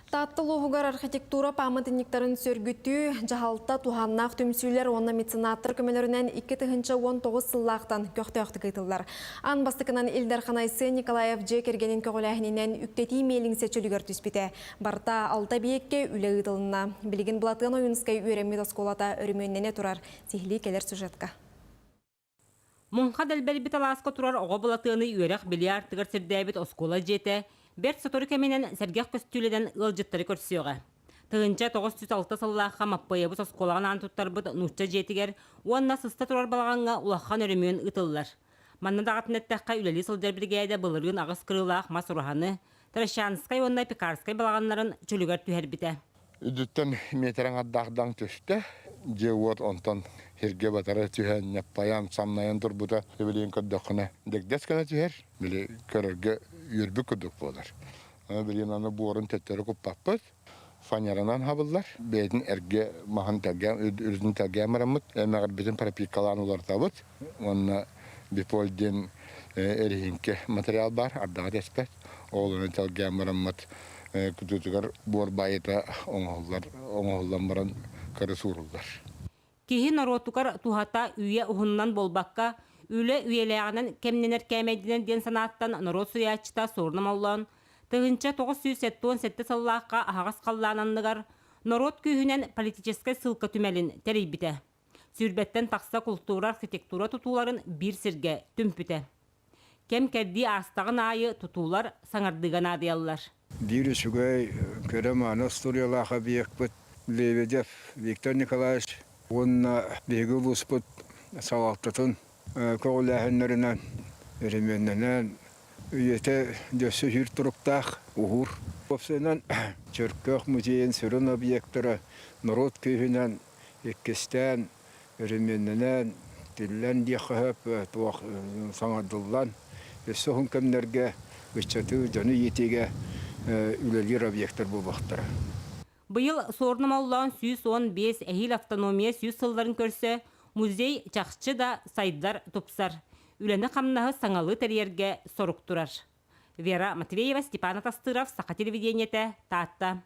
Таатта улууһугар архитектура пааматынньыктарын сөргүтүү, дьаһалта, туһааннаах түмсүүлэр уонна меценаттар көмөлөрүнэн 2019 сыллаахтан көхтөөхтүк ыытыллар. Аан бастакынан Ил Дархан Айсен Николаев дьиэ кэргэнин көҕүлээһининэн үктэтии миэлиҥсэ чөлүгэр түспүтэ. Барыта алта эбийиэккэ үлэ ыытылынна. Билигин Былатыан Ойуунускай үөрэммит оскуолата өрөмүөннэнэ турар. Сиһилии кэлэр сюжетка. Муҥха дэлбэрбит алааска турар оҕо Былатыаны үөрэх-билии аартыгар сирдээбит оскуола дьиэтэ бэрт сотору кэминэн сэргэх көстүүлэнэн ыалдьыттары көрсүөҕэ. 1906 сыллаахха Маппыайабыс оскуолаҕа анаан туттарбыт нуучча дьиэтигэр уонна сыста турар балаҕаҥҥа улахан өрөмүөн ыытыллар. Манна даҕатан эттэххэ, үлэлии сылдьар биригээдэ былырыын аҕыс кырыылаах мас ураһаны, Трощанскай уонна Пекарскай балаҕаннарын чөлүгэр түһэрбитэ. Үрдүттэн миэтэрэ аҥардаах даҥ түстэ. Дьиэ-уот онтон сиргэ батары түһэн, ньаппайан, самнайан турбута. Билигин көрдөххүнэ, дэгдэс гына түһэр. Били көрөргө үөрбүт курдук буолар. Билигин аны буорун төттөрү куппаппыт. Фанеранан хабыллар. Бэйэтин эргэ маһын тэлгээн, үрдүн тэлгээн бараммыт, эмэҕирбитин пропиткалаан уларытабыт. Уонна биполь диэн эриһиҥкэ материал баар, ардаҕа тэспэт. Ол онон тэлгээн бараммыт кутуутугар буор баайыта оҥоһуллар, оҥоһуллан баран кыры сууруллар. Киһи норуотугар туһата үйэ уһунунан буолбакка, үлэ үйэлээҕинэн кэмнэнэр кээмэйдэнэр диэн санааттан норуот суруйааччыта Суорун Омоллоон 1977 сыллаахха аһаҕас халлаан анныгар норуот күүһүнэн политическай ссылка түмэлин тэрийбитэ. Сүүрбэттэн тахса култуура архитектура тутууларын биир сиргэ түмпүтэ. Кэм-кэрдии аастаҕын аайы тутуулар саҥардыыга наадыйаллар. Биир үчүгэй кэрэ-мааны остуоруйалаах объекпыт Лебедев Виктор Николаевич уонна биһиги улууспут салалтатын көҕүлээһиннэринэн өрөмүөннэнэн үйэтэ өссө үһүр туруктаах уһуур. Уопсайынан Чөркөөх музейын сүрүн объектара норуот күүһүнэн иккистээн өрөмүөннэнэн, тиллэн диэххэ сөп, туох саҥардыллан, өссө уһун кэмнэргэ ыччаты, дьону иитиигэ үлэлиир объектар буолуохтара. Быйыл Суорун Омоллоон 115 эһиил автономия 100 сылларын көрсө музей чахчы да сайдар, тупсар. Үлэни-хамнаһы саҥалыы тэрийэргэ сорук турар. Вера Матвеева, Степан Атастыров, Саха телевидениетэ, Таатта.